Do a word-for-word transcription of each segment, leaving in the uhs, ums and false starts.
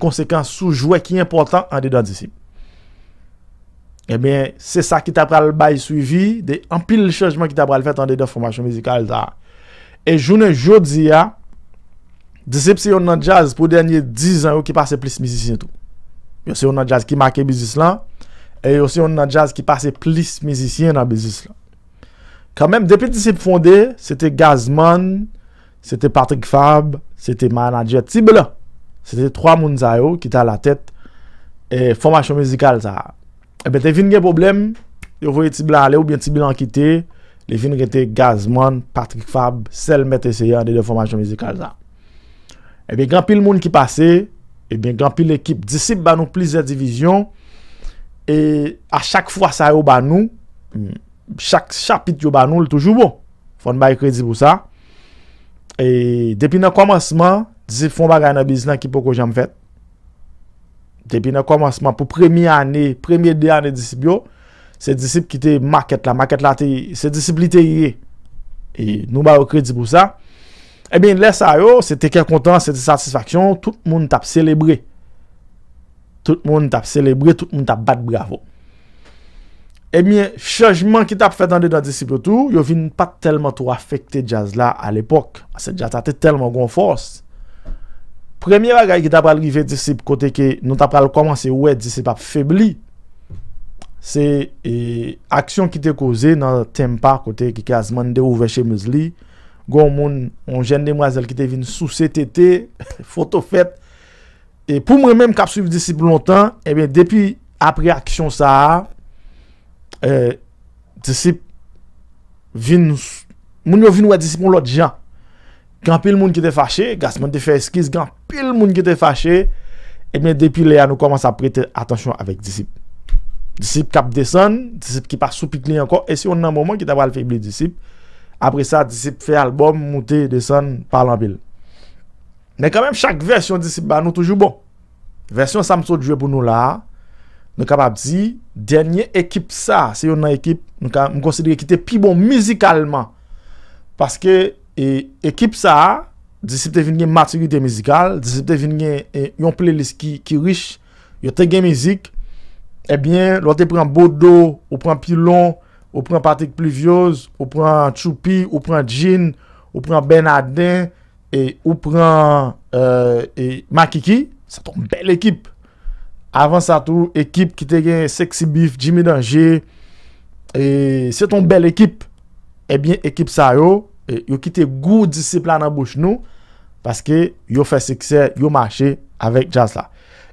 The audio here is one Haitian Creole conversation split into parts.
konsekans sou jwè ki enpòtan andedan disip. Ebyen, se sa ki ta pral bay swivi de anpil chanjman ki ta pral fèt andedan fòmasyon mizikal sa a. E jounen jodi a, Disip se yonn nan djaz pou dènye diz an yo ki pase plis mizisyen tou. Yo se yonn nan djaz ki make biznis lan, e yo se yonn nan djaz ki pase plis mizisyen nan biznis lan. Kanmenm, depi Disip fonde, se te Gazman, se te Patrick Fabre, se te manadjè Ti Blan. Se te twa moun sa yo ki te alatèt e, fòmasyon mizikal sa a. Ebyen, te vin gen pwoblèm, yo voye Ti Blan ale oubyen Ti Blan kite, li vin rete Gazman, Patrick Fabre, sèl mèt eseye andedan fòmasyon mizikal sa a. Ebyen, gen anpil moun ki pase, ebyen, gen anpil ekip. Disip ba nou plizyè divizyon, e a chak fwa sa yo ba nou, chak chapit yo ba nou, l toujou bon. Fò n bay kredi pou sa. E depi nan kòmansman, Disip fè yon bagay nan biznis lan ki poko janm fèt. Depi nan kòmansman, pou premye ane, premye de ane Disip yo, se Disip ki te makèt la. Makèt la te, se Disip li te ye. E nou ba yo kredi pou sa. Ebyen, lè sa yo, se te kè kontan, se te satisfaksyon, tout moun t ap selebre. Tout moun t ap selebre, tout moun t ap bat bravo. Ebyen, chanjman ki t ap fèt andedan Disip yo tou, yo vin pa t tèlman twò afekte djaz la alepòk. Paske djaz la te tèlman gon fòs. Premye bagay ki ta pral rive Disip kote ke nou ta pral kòmanse wè Disip ap febli, se e, aksyon ki te koze nan Tempa kote ke Gazman te ouvè chemiz li, gon moun, yon jèn demwazèl ki te vin souse tete, foto fèt, E pou mwen menm k ap swiv Disip lontan, ebyen, depi apre aksyon sa a, eh, Disip vin, moun yo vin wè Disip yon lòt jan. Gen anpil moun ki te fache, Gazman te fè eskiz, gen anpil moun ki te fache, ebyen, depi lè a, nou kòmanse ap prete atansyon avèk Disip. Disip k ap desann, Disip ki pa sou pik li ankò, e se youn nan moman ki ta pral febli Disip. Apre sa, Disip fè albòm, moute, desann, pale anpil. Men kanmenm, chak vèsyon Disip ba nou toujou bon. Vèsyon sa m sot jwe pou nou la a, nou kapab di, dènye ekip sa a, se youn nan ekip, nou ka, m konsidere ki te pi bon mizikalman. Paske, e, ekip sa a, Disip te vin gen matirite mizikal, Disip te vin gen, e, yon playlist ki, ki rich, yo te gen mizik. Ebyen, lè w te pran Bodo, ou pran Pilon, ou pran Patrick Pluviose, ou pran Tchoupi, ou pran Djin, ou pran Bènaden, e ou pran, eh, e Makiki, se t on bèl ekip. Avan sa tou, ekip ki te gen Sexy Beef, Jimmy Danger, e se t on bèl ekip. Ebyen, ekip sa yo, e yo kite gou Disip la nan bouch nou, paske yo fè siksè, yo mache avèk djaz la.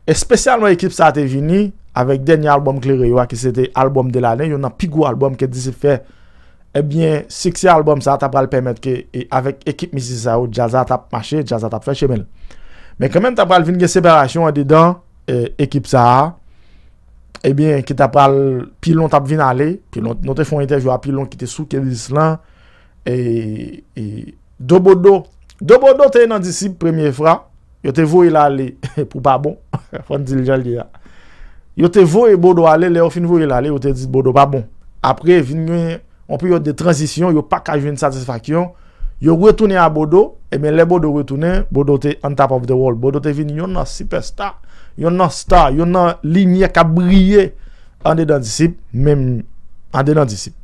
Espesyalman ekip sa te vini avèk dènye albòm Klere yo a, ki se te albòm de lane, youn nan pi gwo albòm ke Disip fè. Ebyen, siksè albòm sa a ta pral pèmèt ke, e, avèk ekip mizisyen sa yo, djaz la t ap mache, djaz la t ap fè chemen l. Men kanmenm, ta pral vin gen separasyon andedan, e, ekip sa a. Ebyen, ki ta pral, Pilon t ap vin ale. Pilon, nou te fè yon entèvyou a Pilon ki te souke dis lan. E, e, Dobodo. Dobodo te nan Disip premye fwa. Yo te voye l ale pou pa bon. Fò n di l jan l ye a. Yo te voye Bodo ale, lè yo fin voye l ale, yo te di Bodo pa bon. Apre, vin gen yon peryòd de tranzisyon, yo pa ka jwenn satisfaksyon. Yo retounen a Bodo, ebyen, lè Bodo retounen, Bodo te on top of the world. Bodo te vin yonn nan sipèsta, yonn nan star, yonn nan limyè k ap briye andedan Disip, menm andedan Disip.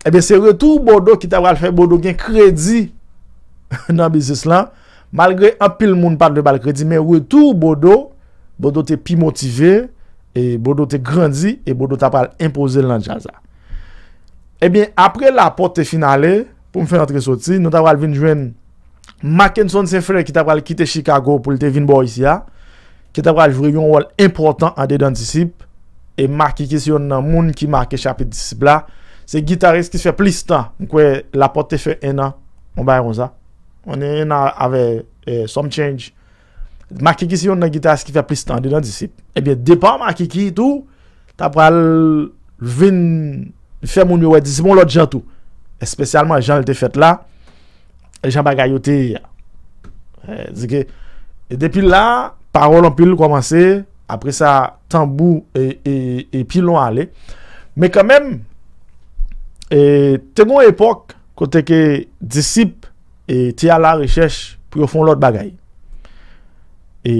Ebyen, se retou Bodo ki ta pral fè Bodo gen kredi nan biznis lan. Malgre anpil moun pa t vle ba l kredi, men retou Bodo, Bodo te pi motive, e Bodo te grandi, e Bodo ta pral enpoze l nan djaz la. Ebyen, apre Lapòt te fin ale, pou m fè antre soti, nou ta pral vin jwenn Mackenson Saint Frère ki ta pral kite Chicago pou l te vin bò isi a, ki ta pral jwe yon wòl enpòtan andedan Disip, e Makiki se yonn nan moun ki make chapit Disip la. Se gitaris ki fè plis tan. M kwè Lapòt te fè en an, yon bagay konsa. On en an avè, eh, some change. Makiki se yonn nan gitaris ki fè plis tan andedan Disip. Ebyen, depa Makiki tou, ta pral vin fè moun yo wè Disip yon lòt jan tou. Espesyalman jan l te fèt la, e jan bagay yo te ye a. Eh, di ke, e depi la, pawòl anpil kòmanse, apre sa, tanbou e, e, e pilon ale. Men kanmenm, e, te gen yon epòk kote ke Disip, e, te alarechèch pou yo fè yon lòt bagay. E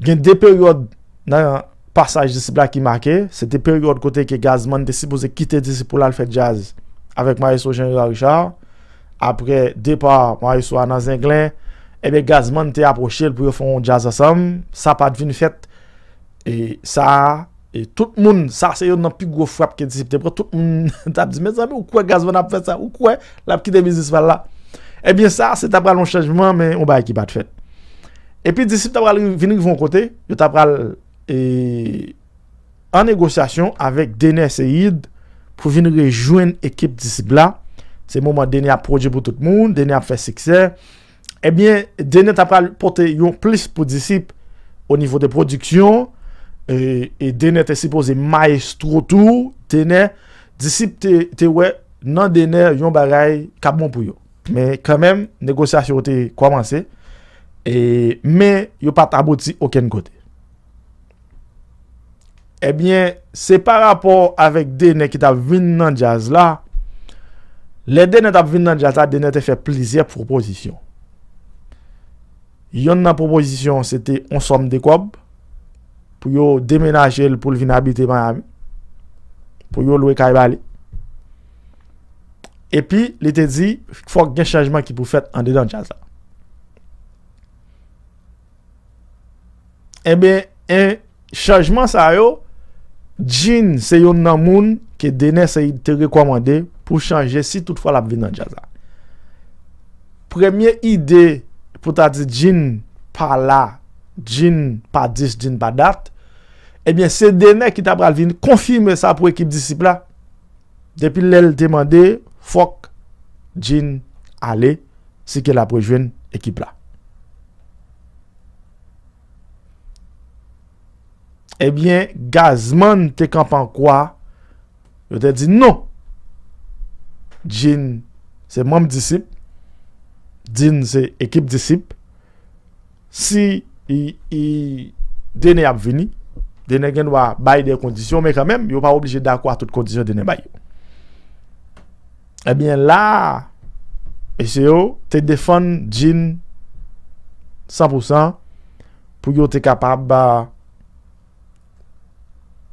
gen de peryòd nan pasaj Disip la ki make. Se te peryòd kote ke Gazman te sipoze kite Disip pou l al fè djaz avèk Maestro Jean Hérard Richard. Apre depa Maestro a nan Zenglen, ebyen Gazman te apwoche l pou yo fè yon djaz ansanm. Sa pa t vin fèt. E sa, e tout moun, sa se youn nan pi gwo frap ke Disip te pran. Tout moun t ap di, mezanmi, ou kwè Gazman ap fè sa? Ou kwè l ap kite biznis pa l la? Ebyen sa, se ta pral yon chanjman, men yon bagay ki pa t fèt. Epi Disip ta pral vin rive yon kote, yo ta pral e, an negosyasyon avèk Dener Ceide pou vin rejwenn ekip Disip la. Se moman Dener ap pwodui pou tout moun, Dener ap fè siksè. Ebyen, Dener ta pral pote yon plis pou Disip o nivo de pwodiksyon. E, e Dener te sipoze maestro tou. Dener, Disip te, te wè nan Dener yon bagay k ap bon pou yo. Men kanmenm, negosyasyon yo te kòmanse. E, men yo pa t abouti okenn kote. Ebyen, se pa rapò avèk Dener ki t ap vin nan djaz la. Lè Dener t ap vin nan djaz la, Dener te fè plizyè pwopozisyon. Yonn nan pwopozisyon, se te yon sòm de kòb pou yo demenaje l pou l vin abite Miami, pou yo lwe kay ba li. Epi, li te di, fòk gen chanjman ki pou fèt andedan djaz la. Ebyen, en, chanjman sa yo, Jin se youn nan moun ke Dener Ceide te rekòmande pou chanje si toutfwa l ap vin nan djaz la. Premye ide pou ta di Jin pa la, Jin pa dis, Jin pa dat, ebyen, se Dener ki ta pral vin konfime sa pou ekip Disip la. Depi lè l te mande, fòk Jin ale, si ke l ap rejwenn ekip la. Ebyen, Gazman te kanpe an kwa. Yo te di non. Jin se manm Disip. Jin se ekip Disip. Si i, i, Dener ap vini, Dener gen dwa bay de kondisyon, men kanmenm, yo pa oblije dakò a tout kondisyon Dener bay yo. Ebyen, la, mesye yo te defann Jin san pou san pou yo te kapab, a,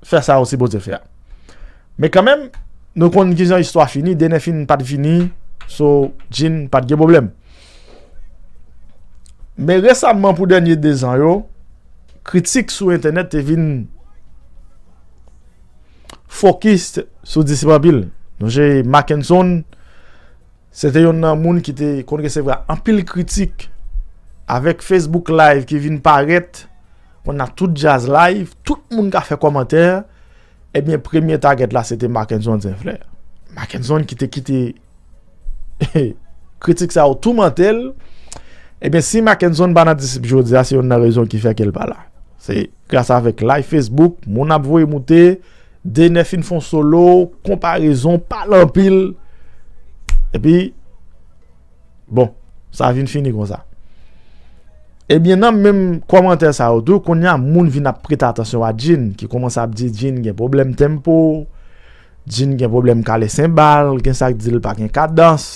fè sa yo sipoze fè a. Men kanmenm, nou konn kijan istwa fini, Dener fin pa t vini, so Jin pa t gen pwoblèm. Men resamman, pou dènye de zan yo, kritik sou entènèt te vin fokis sou Disip anpil. Nou sonje Mackenson, se te youn nan moun ki te konn resevwa anpil kritik avèk Facebook Live ki vin parèt. Kounye a tout djaz live, tout moun ka fè kòmantè. Ebyen, premye target la, se te Mackenson Zenflè. Mackenson ki te kite kritik sa yo toumante l. Ebyen, si Mackenson pa nan Disip jodi a, se youn nan rezon ki fè ke l pa la. Se gras avèk live Facebook, moun ap voye moute, Dener fin fè yon solo, konparezon, pale anpil. Epi, bon, sa vin fini konsa. Ebyen, nan menm kòmantè sa yo tou, kounye a moun vin ap prete atansyon a Jin, ki kòmanse ap di Jin gen pwoblèm tempo, Jin gen pwoblèm kale senbal, gen sa k di l pa gen kadans.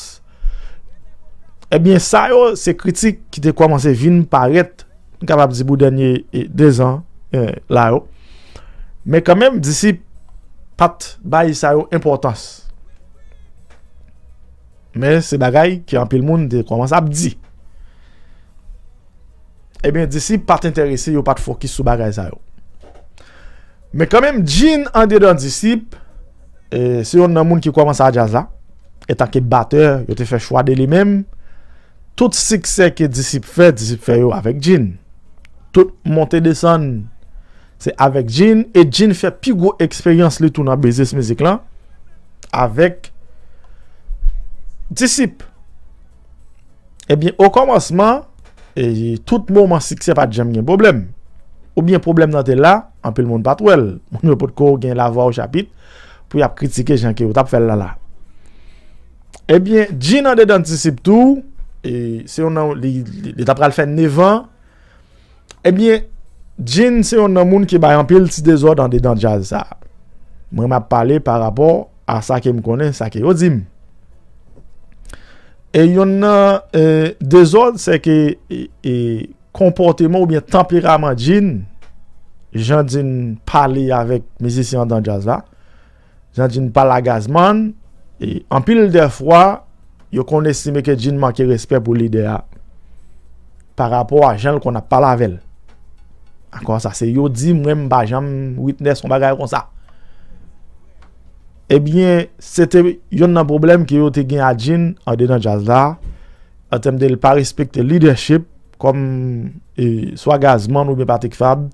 Ebyen, sa yo, se kritik ki te kòmanse vin parèt, m kapab di pou dènye, e, de zan, e, la yo. Men kanmenm, Disip pa t bay sa yo enpòtans. Men se bagay ke anpil moun te kòmanse ap di. Ebyen, Disip pa t enterese, yo pa t fokis sou bagay sa yo. Men kanmenm, Jin andedan Disip, e, se youn nan moun ki kòmanse a djaz la. Etanke batè, yo te fè chwa de li menm. Tout siksè ke Disip fè, Disip fè yo avèk Jin. Tout monte desann, se avèk Jin. E Jin fè pi gwo eksperyans li tou nan biznis mizik lan avèk Disip. Ebyen, okòmansman, e, tout moman siksè pa t janm gen pwoblèm. Oubyen pwoblèm nan te la, anpil moun pa t wè l. Moun yo potko gen lavwa o chapit pou y ap kritike jan ke yo t ap fè l la la. Ebyen, Jin andedan Disip tou, e, se youn nan, li, li, li ta pral fè nèf an. Ebyen, Jin se youn nan moun ki bay anpil ti dezòd andedan djaz sa. Mwen, m ap pale pa rapò a sa ke m konnen, sa ke yo di m. E youn nan, e, dezòd, se ke, e, e, konpòteman oubyen tanperaman Djinn, jan Djinn pale avèk mizisyen anndan djaz la, jan Djinn pale a Gazman, e anpil dè fwa, yo konn estime ke Djinn manke respè pou lidè a pa rapò a jan l konn ap pale avè l. Ankò sa, se yo di, mwen m pa janm witness yon bagay konsa. Ebyen, se te yonn nan pwoblèm ke yo te gen a Djinn andedan djaz la, an tèm de l pa respekte lidèchip, kòm e, swa Gazman oubyen Patrick Fab,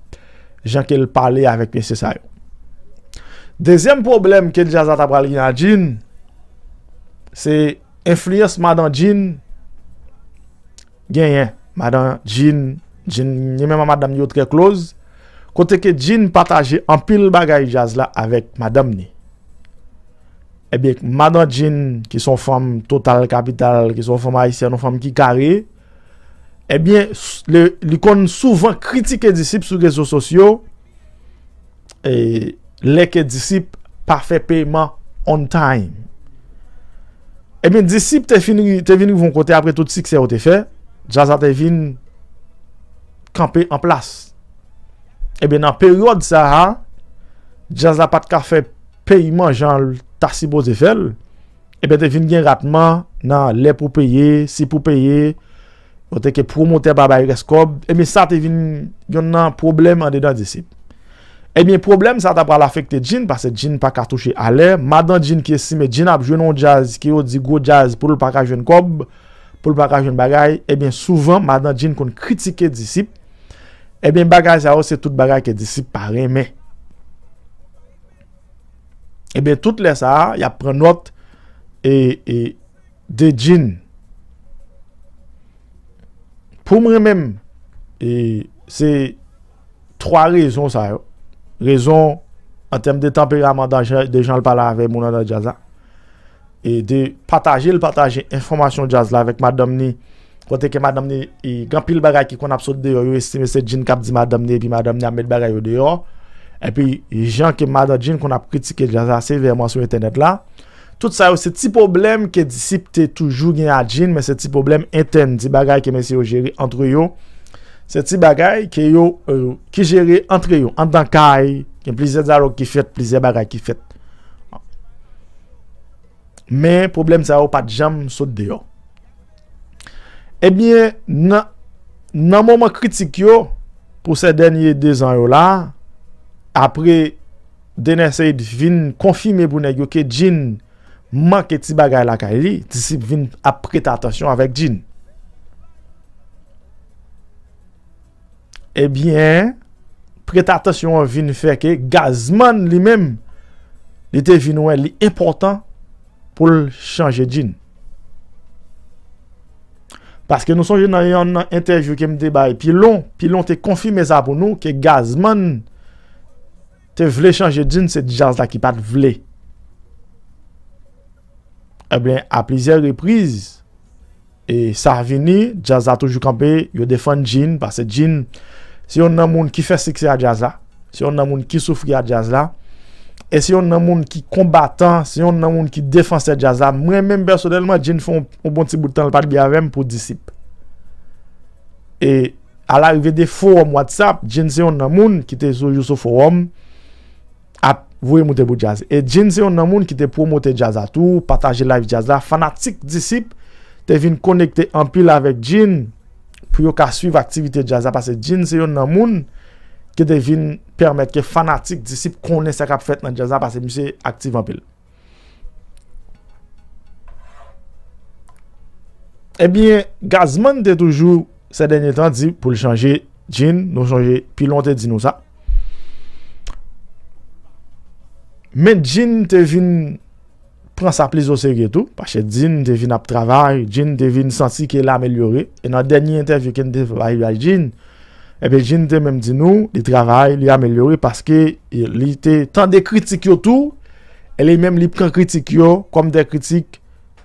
jan ke l pale avèk mesye sa yo. Dezyèm pwoblèm ke djaz la ta pral gen a Djinn, se enfliyans madan Djinn genyen. Madan Djinn, Djinn, li menm ak madanm li yo trè close. Kote ke Djinn pataje anpil bagay djaz la avèk madanm li. Ebyen, madan Djinn, ki se yon fanm total kapital, ki se yon fanm ayisyèn, yon fanm ki kare, ebyen, s-, le, li konn souvan kritike Disip sou rezo sosyo, e, lè ke Disip pa fè peyman on time. Ebyen, Disip te fin ri-, te vin rive yon kote apre tout siksè yo te fè, djaz la te vin kanpe an plas. Ebyen, nan peryòd sa a, djaz la pa t ka fè peyman jan l ta sipoze fè l. Ebyen, te vin gen ratman nan lè pou peye, si pou peye, yo te ke pwomotè pa bay rès kòb. Ebyen, sa te vin yonn nan pwoblèm andedan Disip. Ebyen, pwoblèm sa ta pral afekte Djinn, paske Djinn pa ka touche alè. Madan Djinn ki estime Djinn ap jwe nan yon djaz, ke yo di gwo djaz, pou l pa ka jwenn kòb, pou l pa ka jwenn bagay. Ebyen, souvan, madan Djinn konn kritike Disip. Ebyen, bagay sa yo, se tout bagay ke Disip pa renmen. Ebyen, tout lè sa a, y ap pran nòt e, e, de Djinn. Pou mwen menm, e, se twa rezon sa yo. Rezon an tèm de tanperaman, de jan, de jan l pale avè moun anndan djaz la. E de pataje l pataje enfòmasyon djaz la avèk madanm ni. Kote ke madanm ni, e, gen anpil bagay ki konn ap sot deyò, yo estime se Djinn k ap di madanm ni, epi madanm ni ap met bagay yo deyò. Epi, jan ke madan Djinn konn ap kritike djaz la sevèman sou entènèt la. Tout sa yo, se ti pwoblèm ke Disip te toujou gen a Djinn, men se ti pwoblèm entèn, ti bagay ke mesye yo jere antre yo. Se ti bagay ke yo, e, ki jere antre yo, anndan kay, gen plizyè dyalòg ki fèt, plizyè bagay ki fèt. Men pwoblèm sa yo pa t janm sot deyò. Ebyen, nan, nan moman kritik yo, pou se dènye de zan yo la, apre Dener Said vin konfime pou nèg yo ke Djinn manke ti bagay lakay li, Disip vin ap prete atansyon avèk Djinn. Ebyen, prete atansyon an vin fè ke Gazman li menm, li te vin wè li enpòtan pou l chanje Djinn. Paske nou sonje nan yon nan entèvyou ke m te bay Pilon, Pilon te konfime sa pou nou, ke Gazman te vle chanje Djinn, se djaz la ki pa t vle. Ebyen, a plizyè repriz, e sa vini, djaz la toujou kanpe, yo defann Djinn, paske Djinn se yonn nan moun ki fè siksè a djaz la, se yonn nan moun ki soufri a djaz la, e se yonn nan moun ki konbatan, se yonn nan moun ki defansè djaz la. Mwen menm pèsonèlman, Djinn fè yon, yon bon ti bout tan, l pa t byen avè m pou Disip. E alarive de fowòm WhatsApp, Djinn se yonn nan moun ki te toujou sou fowòm, ap voye moute pou djaz. E Djinn se yonn nan moun ki te pwomote djaz la tou, pataje live djaz la. Fanatik Disip te vin konekte anpil avèk Djinn pou yo ka swiv aktivite djaz la, paske Djinn se yonn nan moun ki te vin pèmèt ke fanatik Disip konnen sa k ap fèt nan djaz la, paske misye aktif anpil. Ebyen, Gazman te toujou, se dènye tan, di pou l chanje Djinn, nou sonje Pilon te di nou sa. Men Djinn te vin pran sa plis oserye tou, paske Djinn te vin ap travay, Djinn te vin santi ke l amelyore. E nan dènye entèvyou ke n te fè bay, bay Djinn, ebyen, Djinn te menm di nou, li travay, li amelyore, paske, e, li te tande kritik yo tou, e li menm li pran kritik yo kòm de kritik,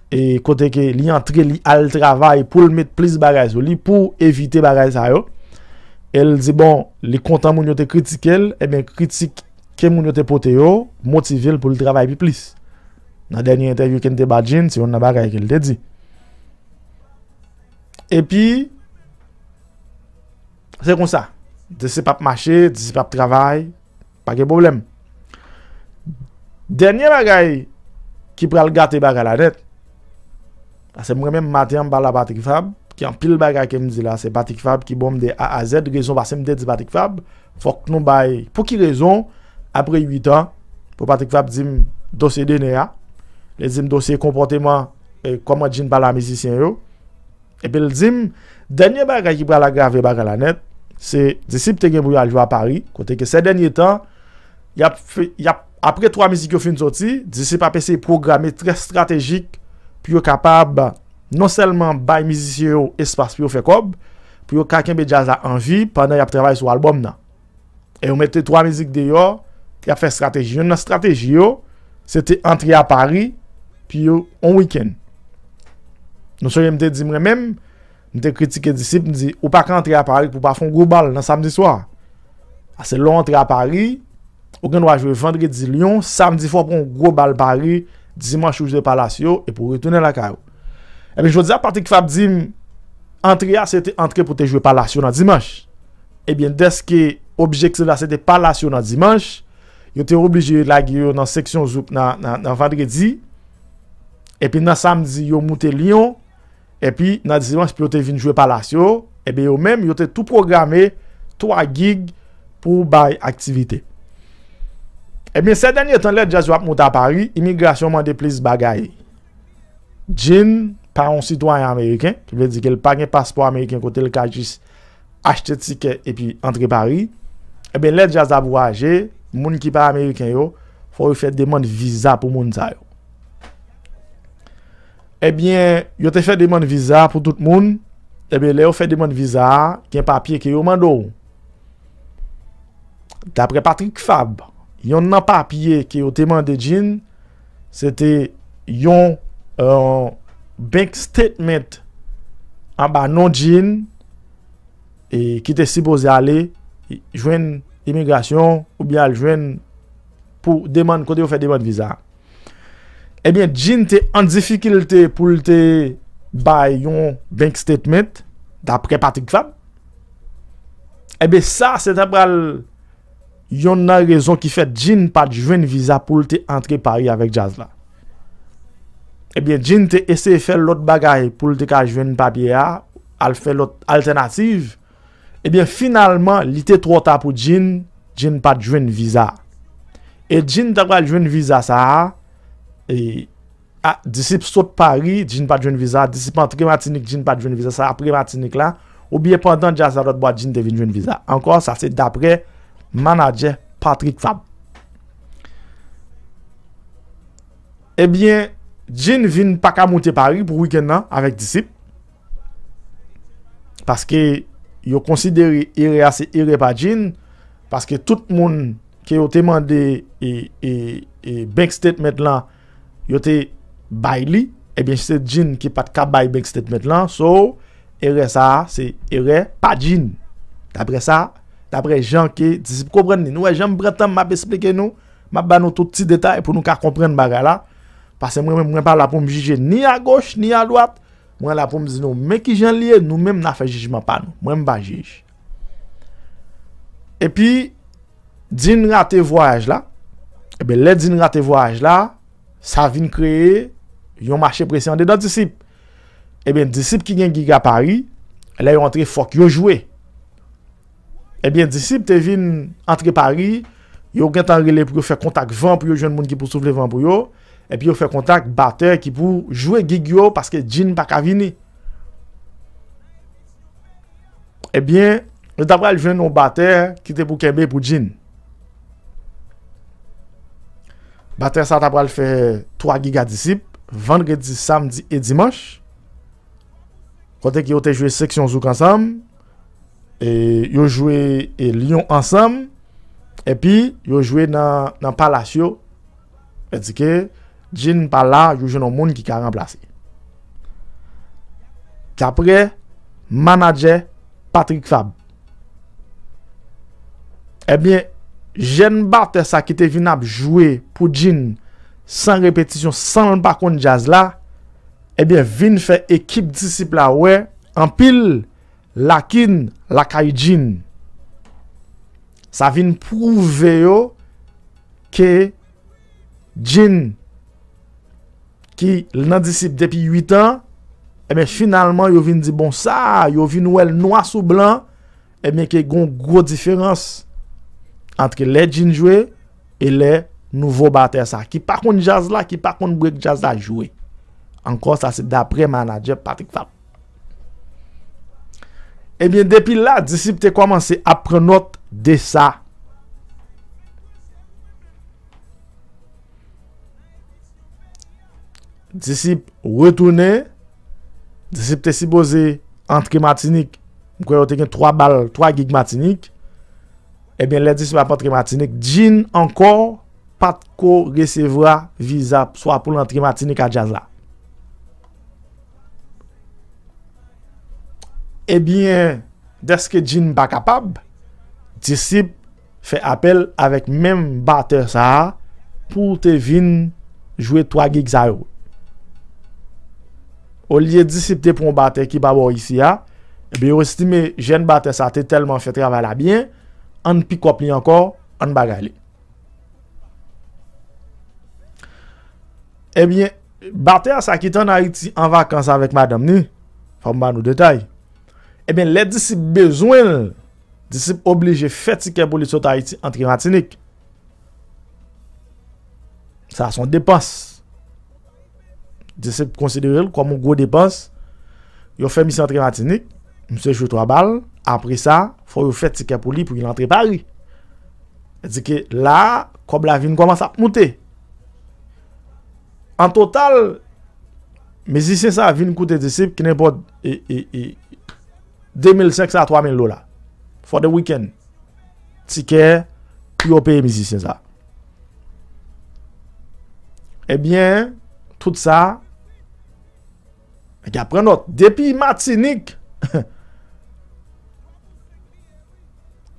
e kote ke li antre, li al travay pou l met plis bagay sou li, pou evite bagay sa yo. E l di, bon, li kontan moun yo te kritike l, ebyen, kritik ke moun yo te pote yo, motive l pou l travay pi plis. Nan dènye entèvyou ke n te ba Djinn, se yonn nan bagay ke l te di. Epi, Se konsa. Disip ap mache, disip ap travay, pa gen pwoblèm. Dènye bagay ki pral gate bagay la nèt, paske mwen menm maten an m pale a Patrick Fab, ki anpil bagay ke m di la, se Patrick Fab ki ban m de A a Z, rezon paske m te di Patrick Fab, fòk nou bay, pou ki rezon, apre uit an, pou Patrick Fab di m dosye Dener a, li di m dosye konpòteman, e, kòman Djinn pale a mizisyen yo, epi l di m, dènye bagay ki pral agrave bagay la nèt, se Disip te gen pou y al jwe a Pari, kote ke sè dènye tan, y ap fè, y ap, apre twa mizik yo fin soti, Disip ap eseye pwograme trè estratejik pou yo kapab non sèlman bay mizisyen yo espas pou yo fè kòb, pou yo ka kenbe djaz la an vi pandan y ap travay sou albòm nan. E yo mete twa mizik deyò, y ap fè estrateji. Youn nan estrateji yo, se te antre a Pari pou yo on wikenn. Nou sonje m te di mwen menm, m te kritike Disip, m di, ou pa ka antre a Pari pou w pa fè on gwo bal nan samdi swa. Paske lè w antre a Pari, ou gen dwa jwe vandredi Lyon, samdi fò w pran on gwo bal Pari, dimanch ou jwe Palacio, epi w retounen lakay ou. Ebyen, jodi a, Patrick Fab di m, antre a, se te antre pou te jwe Palacio nan dimanch. Ebyen, dèske objektif la se te Palacio nan dimanch, yo te oblije lage yo nan seksyon zouk nan, nan, nan vandredi. Epi nan samdi, yo moute Lyon. Epi nan dimanch, pou yo te vin jwe Palacio. Ebyen, yo menm, yo te tou pwograme twa gig pou bay aktivite. Ebyen, sè dènye tan, lè djaz yo ap moute a Pari, imigrasyon mande plis bagay. Djinn pa yon sitwayen ameriken, ki vle di ke l pa gen paspò ameriken kote l ka jis achte tikè epi antre Pari. Ebyen, lè djaz ap vwayaje, moun ki pa ameriken yo, fò yo fè demann viza pou moun sa yo. Ebyen, yo te fè demann viza pou tout moun. Ebyen, lè yo fè demann viza a, gen papye ke yo mande w. Daprè Patrick Fab, yonn nan papye ke yo te mande Djinn, se te yon, euh, bank statement anba non Djinn, e ki te sipoze ale jwenn imigrasyon oubyen al jwenn pou demann, kote yo fè demann viza. Ebyen, Djinn te an difikilte pou l te bay yon bank statement, daprè Patrick Fab. Ebyen, sa, se ta pral yonn nan rezon ki fè Djinn pa t jwenn viza pou l te antre Pari avèk djaz la. Ebyen, Djinn te eseye fè lòt bagay pou l te ka jwenn papye a, al fè lòt altènativ. Ebyen, finalman, li te twò ta pou Djinn, Djinn pa t jwenn viza. E Djinn ta pral jwenn viza sa a, e, a, Disip sot Pari, Djinn pa t jwenn viza, Disip antre Matinik, Djinn pa t jwenn viza, sa apre Matinik la, oubyen pandan djaz la lòt bò Djinn te vin jwenn viza. Ankò, sa se daprè manadjè Patrick Fab. Ebyen, Djinn vin pa ka moute Pari pou wikenn nan avèk Disip. Paske yo konsidere erè a se erè pa Djinn, paske tout moun ke yo te mande e, e, e bank statement lan, yo te bay li, ebyen se Djinn ki pa t ka bay bank statement lan, so erè sa a se erè pa Djinn. Daprè sa, daprè jan ke Disip konprann li. Nou wè jan m pran tan m ap esplike nou, m ap ba nou tout ti detay pou nou ka konprann bagay la. Paske mwen menm, mwen pa la pou m jije ni agoch, ni adwat. Mwen la pou m di nou, men kijan l ye, nou menm n a fè jijman pa nou. Mwen m pa jij. Epi, Djinn rate vwayaj la. Ebyen, lè Djinn rate vwayaj la, sa vin kreye yon mache prese andedan Disip. Ebyen, Disip ki gen gig a Pari, lè yo antre, fòk yo jwe. Ebyen, Disip te vin antre Pari, yo gentan rele pou yo fè kontak van, pou yo jwenn moun ki pou soufle van pou yo, epi yo fè kontak batè ki pou jwe gig yo, paske Djinn pa ka vini. Ebyen, yo ta pral jwenn yon batè ki te pou kenbe pou Djinn. Batè sa ta pral fè twa gig a Disip, vandredi, samdi e dimanch. Kote ke yo te jwe seksyon zouk ansanm, e yo jwe, e, Lyon ansanm, epi yo jwe nan, nan Palacio. Vle di ke Djinn pa la, yo jwenn yon moun ki ka ranplase. Daprè manadjè Patrick Fab. Ebyen, jèn batè sa ki te vin ap jwe pou Djinn san repetisyon, san l pa konn djaz la, ebyen, vin fè ekip Disip la wè anpil lakin lakay Jean. Sa vin pwouve yo ke Jean ki nan Disip depi uit an, ebyen, finalman, yo vin di, bon, sa, yo vin wè l nwa sou blan, ebyen, ke gon gwo diferans ant lè Jean jwe e lè nouvo batè sa, ki pa konn djaz la, ki pa konn break djaz la jwe. Ankò, sa se daprè manadjè Patrick Fabre. Ebyen, depi la, Disip te kòmanse ap pran nòt de sa. Disip retounen. Disip te sipoze antre Matinik. M kwè yo te gen twa bal, twa gig Matinik. Ebyen, lè Disip ap antre Matinik, Jean ankò pa t ko resevwa viza, swa pou l antre Matinik a djaz la. Ebyen, dèske Jean pa kapab, Disip fè apèl avèk menm batè sa a pou te vin jwe twa gig sa yo. Olye Disip te pran yon batè ki pa bò isi a, ebyen, yo estime jèn batè sa te tèlman fè travay la byen, ann pikòp li ankò, ann bagay li. Ebyen, batè sa ki t ann Ayiti an vakans avèk madanm ni, fò m ba nou detay. Ebyen, lè Disip bezwen l, Disip oblije fè tikè pou li sot Ayiti antre Matinik. Sa se yon depans. Disip konsidere l kòm yon gwo depans. Yo fè misye antre Matinik, misye jwe twa bal, apre sa, fò yo fè tikè pou li pou l antre Pari. Sa di ke la, kòb la vin kòmanse ap moute. An total, mizisyen sa vin koute Disip ki nenpòt e, e, e, de mil senk sa a twa mil dola for the weekend. Tikè pou yo peye mizisyen sa. Ebyen, tout sa, nèg ap pran nòt. Depi Matinik,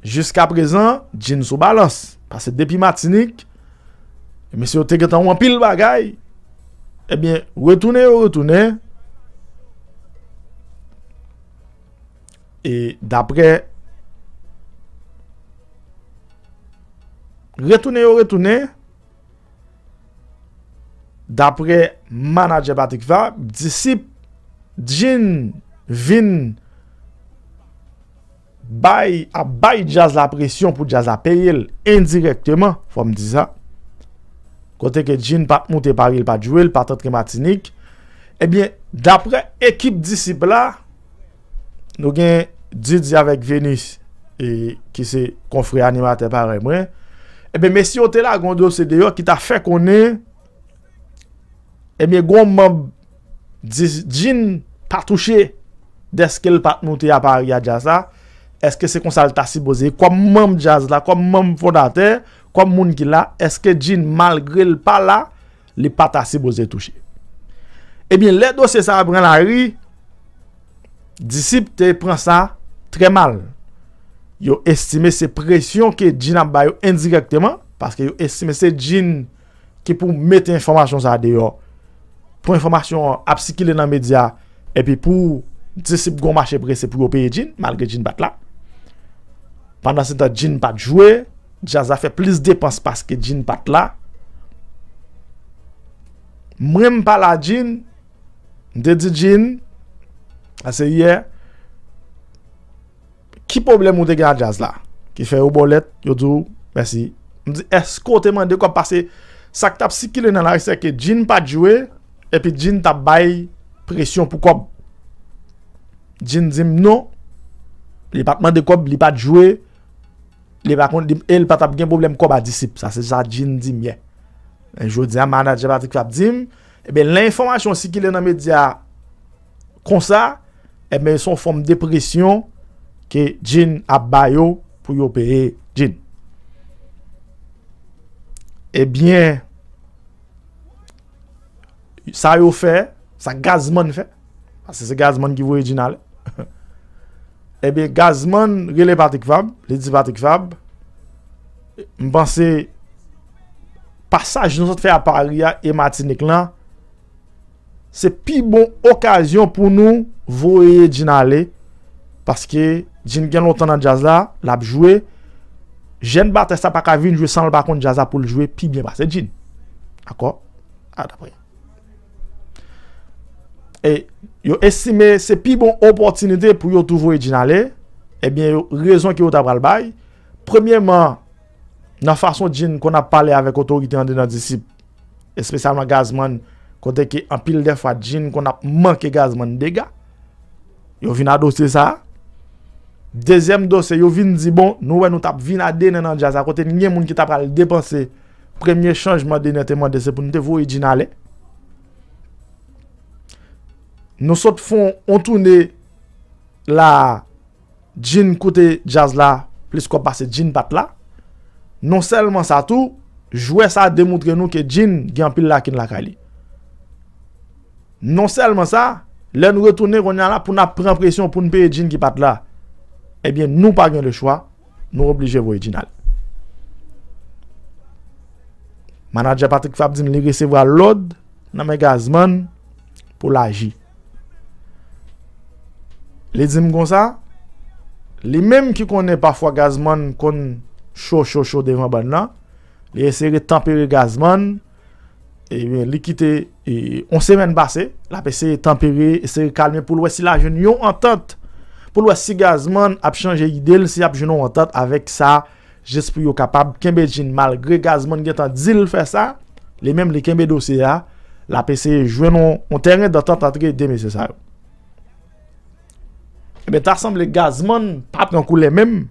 jiska prezan, Jean sou balans. Paske depi Matinik, mesye yo te gentan wè anpil bagay. Ebyen, retounen yo retounen. E daprè, retounen yo retounen, daprè manadjè Patrick Fabre, Disip, Jean vin bay, ap bay djaz la presyon pou djaz la peye l endirèkteman, fò m di sa. Kote ke Jean pa t moute Pari, l pa t jwe, l pa t antre Matinik. Ebyen, daprè ekip Disip la, nou gen Didi avèk Venus, e, ki se konfrè animatè parèy mwen. Ebyen, mesye yo te lage yon dosye deyò ki ta fè konnen, ebyen, gon manm Dis-, Jean pa touche dèske l pa t moute a Pari a djaz la. Èske se konsa l ta sipoze ye? Kòm manm djaz la, kòm manm fondatè, kòm moun ki la, èske Jean, malgre l pa la, li pa ta sipoze touche? Ebyen, lè dosye sa a pran lari, Disip te pran sa trè mal. Yo estime se presyon ke Jean ap ba yo endirèkteman, paske yo estime se Jean ki pou mete enfòmasyon sa a deyò, pou enfòmasyon an ap sikile nan medya, epi pou Disip gon mache prese pou yo peye Jean, malgre Jean pa t la. Pandansetan, Jean pa t jwe, djaz la fè plis depans paske Jean pa t la. Mwen, m pale a Jean, m te di Jean, sa se yè, ki pwoblèm ou te gen ak djaz la? Ki fè yo ba w lèt, yo di w mèsi. M di, èske w te mande kòb? Paske sa k t ap sikile nan lari, se ke Jean pa t jwe, epi Jean t ap bay presyon pou kòb. Jean di m non, li pa t mande kòb, li pa t jwe, li pa konn, li, e li pa t ap gen pwoblèm kòb a Disip. Sa se sa Jean di m yè. E jodi a, manadjè Patrick Fabre di m, ebyen, lè enfòmasyon sikile nan medya konsa, ebyen, se yon fòm de presyon ke Jean ap ba yo pou yo peye Jean. Ebyen, sa yo fè, sa Gazman fè, paske se Gazman ki voye Jean ale. Ebyen, Gazman rele Patrick Fabre, li di Patrick Fabre, m panse pasaj nou sot fè a Pari a e Matinik lan, se pi bon okazyon pou nou voye Jean ale, Paske Djin gen lontan nan djaz la, l ap jwe. Jèn batè sa pa ka vin jwe san l pa konn djaz la pou l jwe pi byen pase Djin. Dakò? A, daprè. E yo estime se pi bon opòtinite pou yo tou voye Djin ale. Ebyen, yo, rezon ke yo ta pral bay. Premyèman, nan fason Djin konn ap pale avèk otorite andedan Disip, espesyalman Gazman, kote ke anpil dè fwa Djin konn ap manke Gazman dega. Yo vin adose sa. Dezyèm dosye, yo vin di, bon, nou wè nou t ap vin a dener nan djaz la, kote n gen moun ki ta pral depanse. Premye chanjman dener te mande, se pou n te voye Djin ale. Nou sot fè yon toune la, Djin koute djaz la plis kòb pase Djin pa t la. Non sèlman sa tou, jwè sa demontre nou ke Djin gen anpil lakin lakay li. Non sèlman sa, lè n retounen kounye a la pou n ap pran presyon pou n peye Djin ki pa t la, ebyen nou pa gen lechwa, nou oblije voye Djin ale. Manadjè Patrick Fabre di m li resevwa lòd nan men Gazman pou l aji. Li di m konsa, li menm ki konnen pafwa Gazman konn cho cho cho devan bann nan, li eseye tanpere Gazman, ebyen, li kite, e, yon semèn pase, l ap eseye tanpere, eseye kalme pou l wè si l a jwenn yon antant, pou l wè si Gazman ap chanje ide l, si ap jwenn yon antant avèk sa, jis pou yo kapab kenbe Djin malgre Gazman gentan di l fè sa, li menm li kenbe dosye a, l ap eseye jwenn yon, yon tèren dantant antre de mesye sa yo. Ebyen, ta sanble Gazman pa pran koulè menm,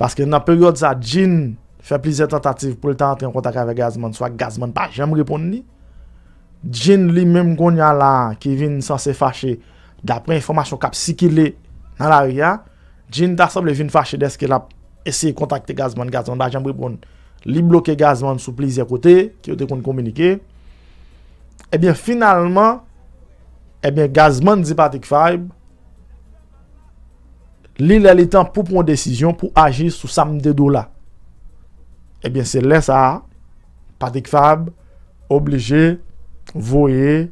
paske nan peryòd sa, Djin fè plizyè tantativ pou l ta antre an kontak avèk Gazman, swa Gazman pa janm reponn li. Djin li menm kounye a la, ki vin sanse fache, daprè enfòmasyon k ap sikile nan lari a, Djin ta sanble vin fache dèske l ap eseye kontakte Gazman, Gazman pa janm reponn. Li bloke Gazman sou plizyè kote, ke yo te konn kominike. Ebyen, finalman, ebyen, Gazman di Patrick Fabre, li lè li tan pou pran yon desizyon, pou aji sou sa m te di w la. Ebyen, se lè sa a, Patrick Fabre oblije voye,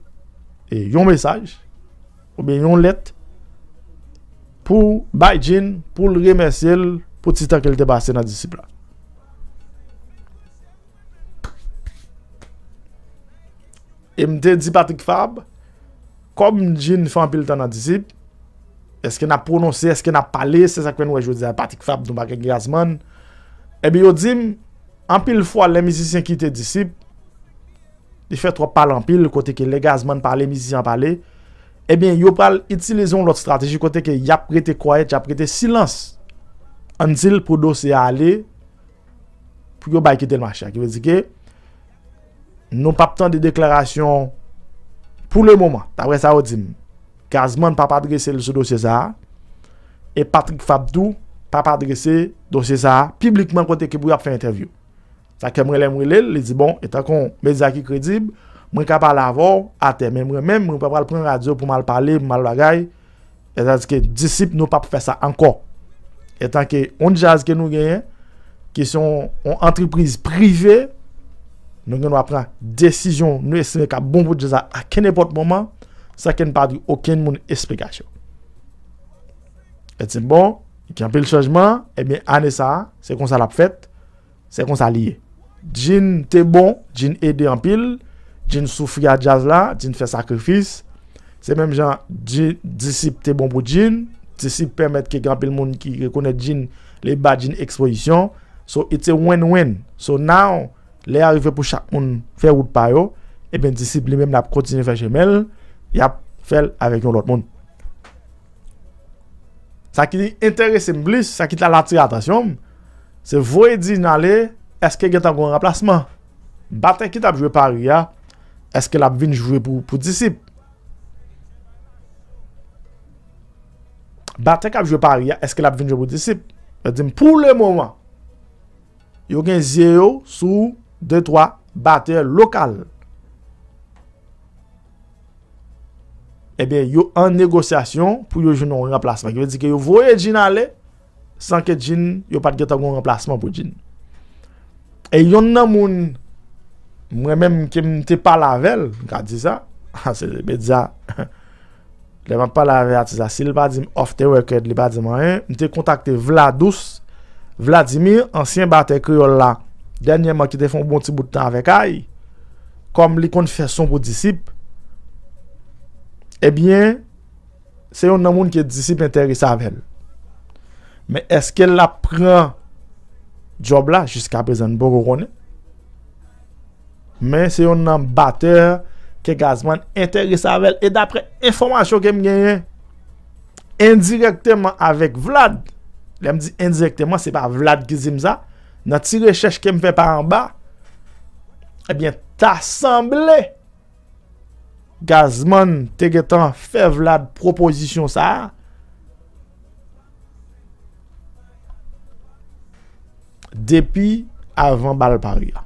e, yon mesaj, oubyen yon lèt, pou bay Djin, pou l remèsye l pou ti tan ke l te pase nan Disip la. E m te di Patrick Fabre, kòm Djin fè anpil tan nan Disip, èske n ap pwononse, èske n ap pale, se sa k fè nou wè jodi a Patrick Fabre, nou pa gen Gazman. Ebyen, yo di m, anpil fwa, lè mizisyen kite Disip, li fè twòp pale anpil, kote ke lè Gazman pale, mizisyen an pale, ebyen, yo pral itilize yon lòt estrateji, kote ke y ap rete kwayèt, y ap rete silans. Ann di l pou dosye a ale, pou yo bay kite l mache a. Ki vle di ke nou p ap tande deklarasyon pou le moman, daprè sa yo di m. Gazman p ap adrese l sou dosye sa a, e Patrick Fabre tou p ap adrese dosye sa a piblikman kote ke pou y ap fè entèvyou. Sa ke mwen lè m rele l, li di, bon, etan ke yon medya ki kredib, mwen ka pale avè w atè, men mwen menm, mwen pa pral pran radyo pou m al pale, pou m al bagay. Sètadi ke Disip, nou p ap fè sa ankò. Etan ke yon djaz ke nou genyen, ki se yon, yon antrepriz prive, nou gen dwa pran desizyon nou estime k ap bon pou djaz la a kenenpòt moman, san ke n pa di okenn moun esplikasyon. E di, bon, gen anpil chanjman, ebyen, ane sa a, se konsa l ap fèt, se konsa li ye. Djin te bon, Djin ede anpil, Djin soufri a djaz la, Djin fè sakrifis. Se menm jan Dji-, Disip te bon pou Djin, Disip pèmèt ke gen anpil moun ki rekonèt Djin, li ba Djin ekspozisyon. So, it's a win-win. So now, lè a rive pou chak moun fè wout pa yo, ebyen, Disip li menm l ap kontinye fè chemen l, y ap fè l avèk yon lòt moun. Sa ki enterese m plis, sa ki t al atire atansyon m, se voye Djin ale, èske gentan gen yon ranplasman? Batè ki t ap jwe Pari a, èske l ap vin jwe pou, pou Disip? Batè k ap jwe Pari a, èske l ap vin jwe pou Disip? Yo di m, pou le moman, yo gen zye yo sou de twa batè lokal. Ebyen, yo an negosyasyon pou yo jwenn yon ranplasman. Ki vle di ke yo voye Djin ale, san ke Djin, yo pa t gentan gen yon ranplasman pou Djin. E yonn nan moun, mwen menm, ke m te pale avè l, m ka di sa, se medya, Lè m ap pale avè atis la, si l pa di m off the record, li pa di m anyen, m te kontakte Vladous Vladimir, ansyen batè kreyòl la, dènyèman ki te fè yon bon ti bout tan avèk Ay, kòm li konn fè son pou Disip, ebyen, se yonn nan moun ke Disip enterese avè l. Men èske l ap pran djòb la? Jiskaprezan, n poko konnen. Men se yonn nan batè ke Gazman enterese avè l. E daprè enfòmasyon ke m genyen, endirèkteman avèk Vlad, lè m di endirèkteman, se pa Vlad ki di m sa, nan ti rechèch ke m fè pa anba, ebyen, ta sanble Gazman te gentan fè Vlad pwopozisyon sa a depi avan bal pare a.